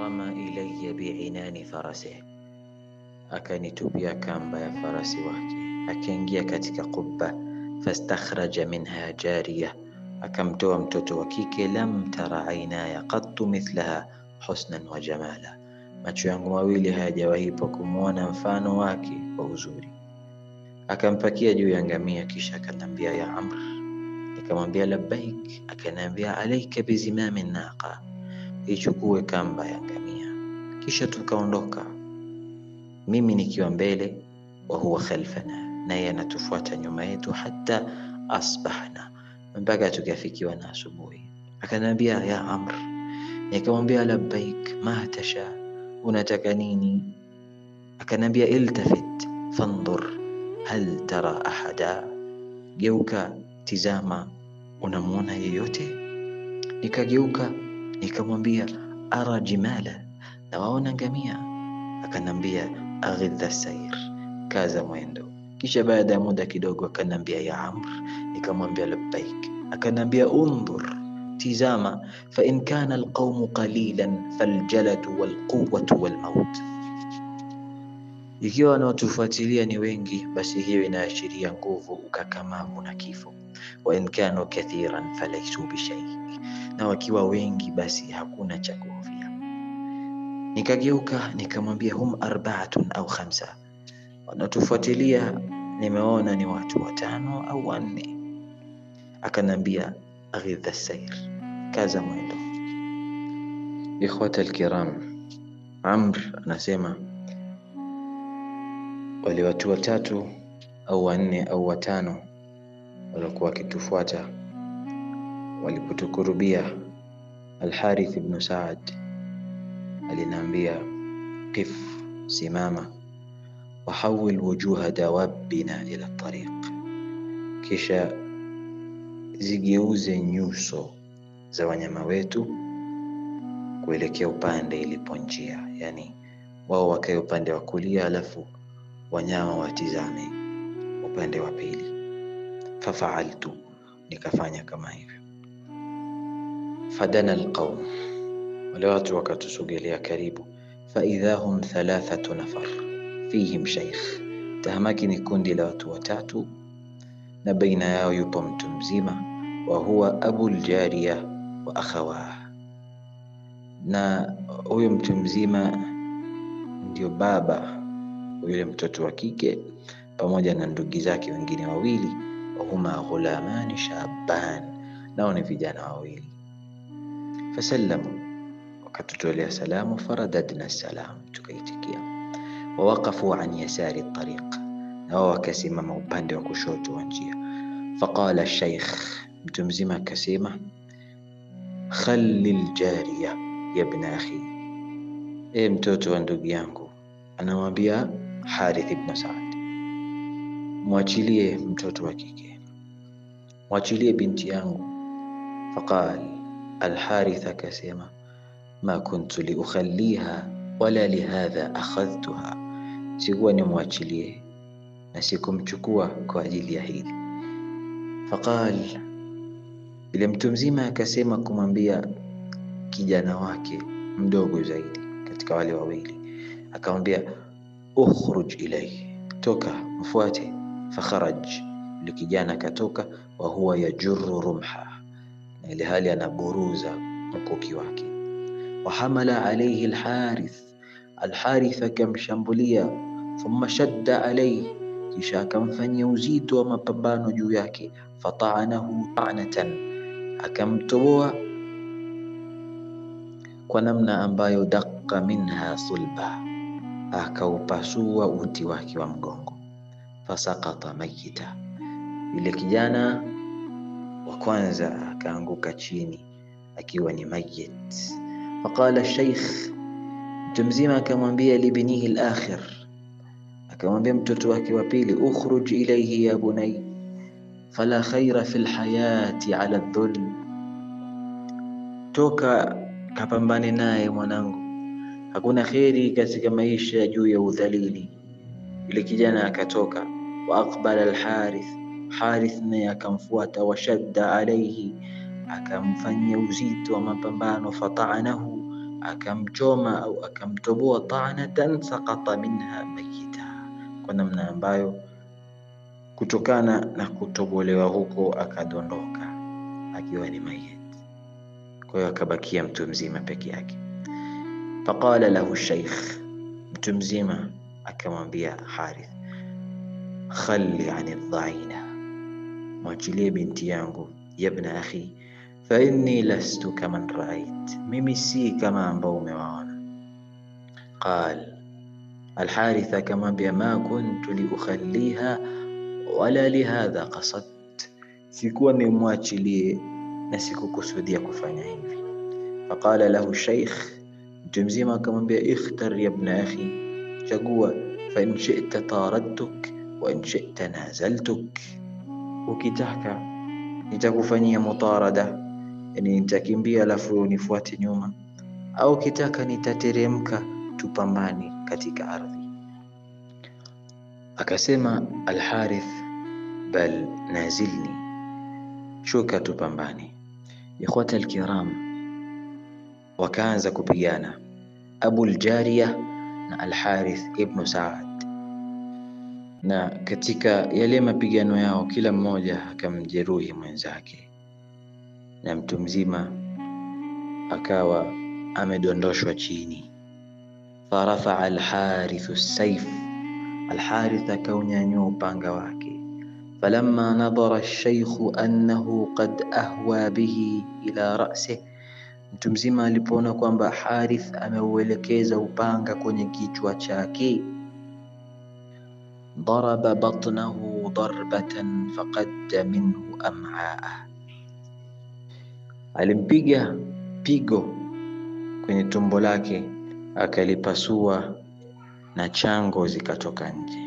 Rama ilayya bi'inani farasihi, akanitupia kamba ya farasi wake, akaingia katika kubba. Fastakhraja minha jariya, akamtoa mtoto wa kike. Lam tara ainaya qattu mithlaha husnan wa jamala, macho yangu mawili hayajawahi kumwona mfano wake kwa uzuri. Akampakia juu ya ngamia, kisha akanambia ya Amr. Nikamwambia labbaik. Akanambia alaika bizimami naqa, ichukue kamba ya ngamia. Kisha tukaondoka, mimi nikiwa mbele, wa huwa khalfana, naye anatufuata nyuma yetu, hata asbahna, mpaka tukafikiwa na asubuhi. Akanambia ya Amr. Nikamwambia labbaik, ma tasha, unataka nini? Akanambia iltafit fandur hal tara ahada, geuka tizama, unamuona yeyote? Nikageuka nikamwambia ara jimala, nawaona ngamia. Akanambia aghidha sair, kaza mwendo. Kisha baada ya muda kidogo akanambia ya Amr. Nikamwambia labbaik. Akanambia undhur, tizama, fa in kana alqawmu qalilan faljaladu walquwwatu walmaut, ikiwa wanaotufuatilia ni wengi, basi hiyo inaashiria nguvu, ukakamavu na kifo. Wa in kanu kathiran falaisu bishai, na wakiwa wengi basi hakuna cha kuhofia. Nikageuka nikamwambia hum arba'atun au khamsa, wanatufuatilia nimeona ni watu watano au wanne. Akanambia aghidha sair, kaza mwendo. Ikhwata alkiram, Amr anasema wale watu watatu au wanne au watano walikuwa wakitufuata, walipotukurubia, Al-Harith ibn Saad aliniambia qif, simama, wahawil wujuha dawabbina ila tariq, kisha zigeuze nyuso za wanyama wetu kuelekea upande ilipo njia, yani wao wakae upande wa kulia, alafu wanyama watizame upande wa pili. Fafaaltu, nikafanya kama hivyo. Fadana alqaum, wale watu wakatusogelea karibu. Faidha hum thalathatu nafar fihim sheikh, tahamaki ni kundi la watu watatu na baina yao yupo mtu mzima. Wa huwa abul jariya wa akhawah, na huyo mtu mzima ndio baba yule mtoto wa kike pamoja na ndugu zake wengine wawili. Wahuma ghulamani shaban, nao ni vijana wawili. Fasallamu, wakatutolea salamu. Faradadna salam, tukaitikia. Wawaqafu an yasari tariq, na wao wakasimama upande wa kushoto wa njia. Faqala sheikh, mtu mzima akasema, khalli ljariya ya ibn akhi, e mtoto wa ndugu yangu. Anamwambia Harith ibn Saad, mwachilie mtoto wa kike, mwachilie binti yangu. Faqal Alharith akasema, ma kuntu liukhaliha wala lihadha akhadhtuha, sikuwa nimwachilie na sikumchukua kwa ajili ya hili. Faqal, ile mtu mzima akasema kumwambia kijana wake mdogo zaidi katika wale wawili, akamwambia ukhruj ilayhi, toka mfuate. Fakharaj, yule kijana akatoka. Wa huwa yajurru rumha, na ile hali anaburuza mkuki wake. Wahamala alayhi alharith, Alharith akamshambulia. Thumma shadda alayhi, kisha akamfanyia uzito wa mapambano juu yake. Fata'anahu ta'natan, akamtoboa kwa namna ambayo daqqa minha sulba, akaupasua uti wake wa mgongo. Fasaqata mayita, yule kijana wa kwanza akaanguka chini akiwa ni mayit. Faqala sheikh, mtu mzima akamwambia libnihi al-akhir, akamwambia mtoto wake wa pili, ukhruj ilayhi ya bunay fala khaira fil hayati ala dhulm, toka kapambane naye mwanangu, hakuna kheri katika maisha juu ya udhalili. Yule kijana akatoka. Wa aqbala al-Harith, Harith naye akamfuata. Washadda alayhi, akamfanyia uzito wa mapambano. Fata'anahu, akamchoma au akamtoboa ta'natan saqata minha mayita, kwa namna ambayo kutokana na kutobolewa huko akadondoka akiwa ni mayit. Kwa hiyo akabakia mtu mzima peke yake. Faqala lahu shaykh, mtu mzima akamwambia Harith, khalli ani dhaina, mwachilie binti yangu, yabna akhi, fa inni lastu kaman raait, mimi si kama ambao umewaona. Qal Alharith akamwambia, ma kuntu liukhalliha wala lihadha qasadt, sikuwa nimwachilie na sikukusudia kufanya hivi. Faqala lahu shaykh, mtu mzima akamwambia, ikhtar yabna akhi, chagua, fa in shi'ta taradtuk wa in shi'ta nazaltuk, ukitaka nitakufanyia mutarada, yani nitakimbia alafu unifuate nyuma, au ukitaka nitateremka tupambane katika ardhi. Akasema Alharith, bal nazilni, shuka tupambane. Ikhwata alkiram, wakaanza kupigana Abu Aljariya na Alharith ibn Saad, na katika yale mapigano yao kila mmoja akamjeruhi mwenzake, na mtu mzima akawa amedondoshwa chini. Farafaa Alharithu saif, Alharith akaunyanyua upanga wake. Falamma nadhara alshaykhu annahu qad ahwa bihi ila ra'sihi, mtu mzima alipoona kwamba Harith ameuelekeza upanga kwenye kichwa chake, daraba batnahu darbatan faqadda minhu am'aah, alimpiga pigo kwenye tumbo lake akalipasua na chango zikatoka nje.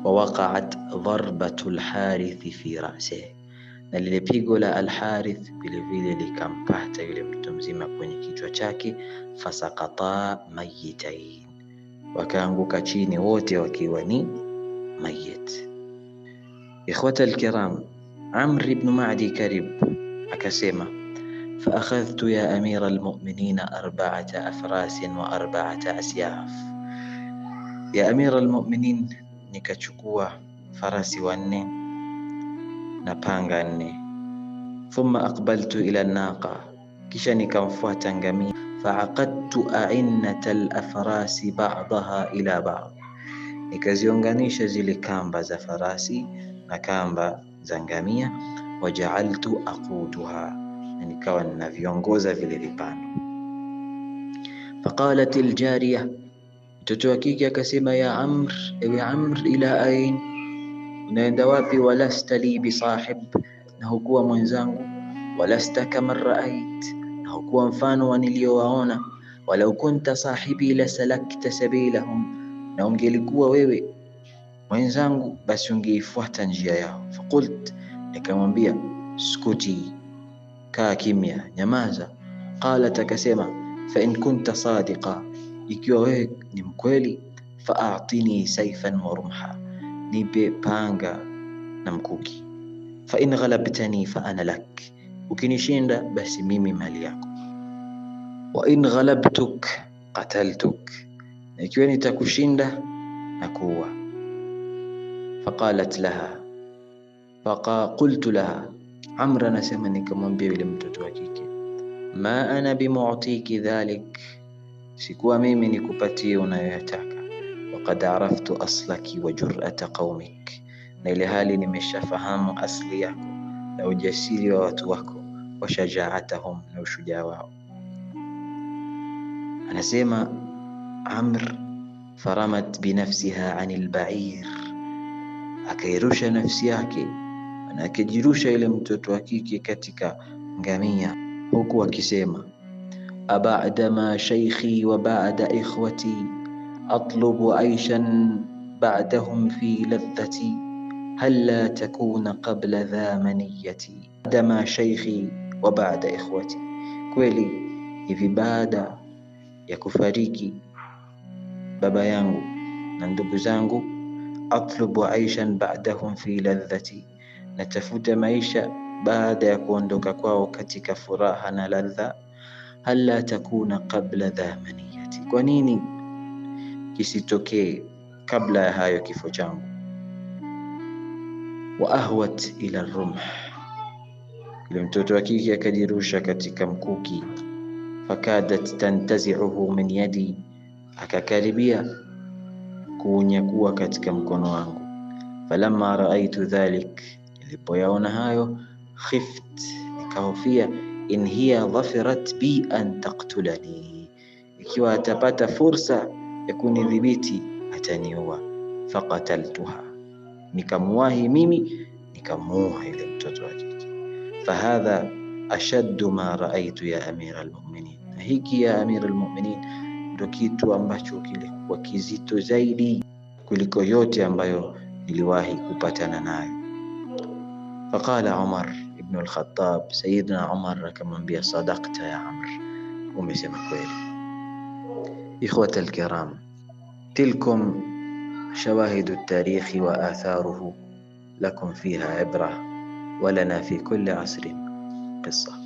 Wawaqa'at darbatu alharith fi ra'sihi, na lile pigo la Alharith vile vile likampata yule mtu mzima kwenye kichwa chake. Fasaqata mayitain, wakaanguka chini wote wakiwa ni mayit. Ikhwata alkiram, Amr ibn Ma'di Karib akasema, faakhadhtu ya amira almu'minina 4 afrasin wa 4 asyaf, ya amira almu'minin, nikachukua farasi 4 na panga 4. Thumma aqbaltu ila naqa, kisha nikamfuata ngamia. Faaqadtu a'innata alafrasi ba'daha ila ba'd, nikaziunganisha zile kamba za farasi na kamba za ngamia. Waja'altu aquduha, na nikawa ninaviongoza vile vipando. Faqalat aljariya, mtoto wa kike akasema, ya Amr, ewe Amr, ila ain, unaenda wapi? Walasta li bisahib, na hukuwa mwenzangu. Walasta kama raait, na hukuwa mfano wa niliowaona. Walau kunta sahibi la salakta sabilahum, na ungelikuwa wewe mwenzangu basi ungeifuata njia yao. Faqult, nikamwambia, skuti, kaa kimya, nyamaza. Qalat, akasema, fa in kunta sadiqa, ikiwa wewe ni mkweli, fa'atini sayfan wa rumha, nipe panga na mkuki. Fa in ghalabtani fa ana lak, ukinishinda basi mimi mali yako. Wa in ghalabtuk qataltuk, na ikiwa nitakushinda na kuua. Faqalat laha, faqultu laha, Amr anasema nikamwambia yule mtoto wa kike, ma ana bimu'tiki dhalik, sikuwa mimi nikupatie unayoyataka. Waqad araftu aslaki wa jur'ata qaumik, na ile hali nimeshafahamu asli yako na ujasiri wa watu wako, wa shajaatahum, na ushujaa wao. Anasema Amr, faramat binafsiha anil ba'ir, akairusha nafsi yake na akijirusha ile mtoto wa kike katika ngamia, huku akisema, aba'da ma shaykhi wa ba'da ikhwati atlubu aishan ba'dahum fi ladhati hal la takuna qabla dha maniyati. Ba'da ma shaykhi wa ba'da ikhwati, kweli hivi baada ya kufariki baba yangu na ndugu zangu, atlubu aishan ba'dahum fi ladhati, natafuta maisha baada ya kuondoka kwao katika furaha na ladha. Halla takuna qabla dha maniyati, kwa nini kisitokee kabla ya hayo kifo changu? Wa ahwat ila rumh, yule mtoto wa kike akajirusha katika mkuki. Fakadat tantazi'uhu min yadi, akakaribia kuunyakua katika mkono wangu. Falamma raaitu dhalik, nilipoyaona hayo, khift, nikahofia, in hiya dhafirat bi an taktulani, ikiwa atapata fursa ya kunidhibiti ataniua. Faqataltuha, nikamuwahi mimi, nikamuua yule mtoto wa kike. Fahadha ashaddu ma raaitu ya amira almu'minin, na hiki ya amira almu'minin ndo kitu ambacho kilikuwa kizito zaidi kuliko yote ambayo niliwahi kupatana nayo. Faqala Umar ibn al-Khattab, Sayyidina Umar akamwambia, sadaqta ya Amr, umesema kweli. Ikhwata alkiram, tilkum shawahidu at-tarikhi wa atharuhu, lakum fiha ibra wa lana fi kulli asrin qissa.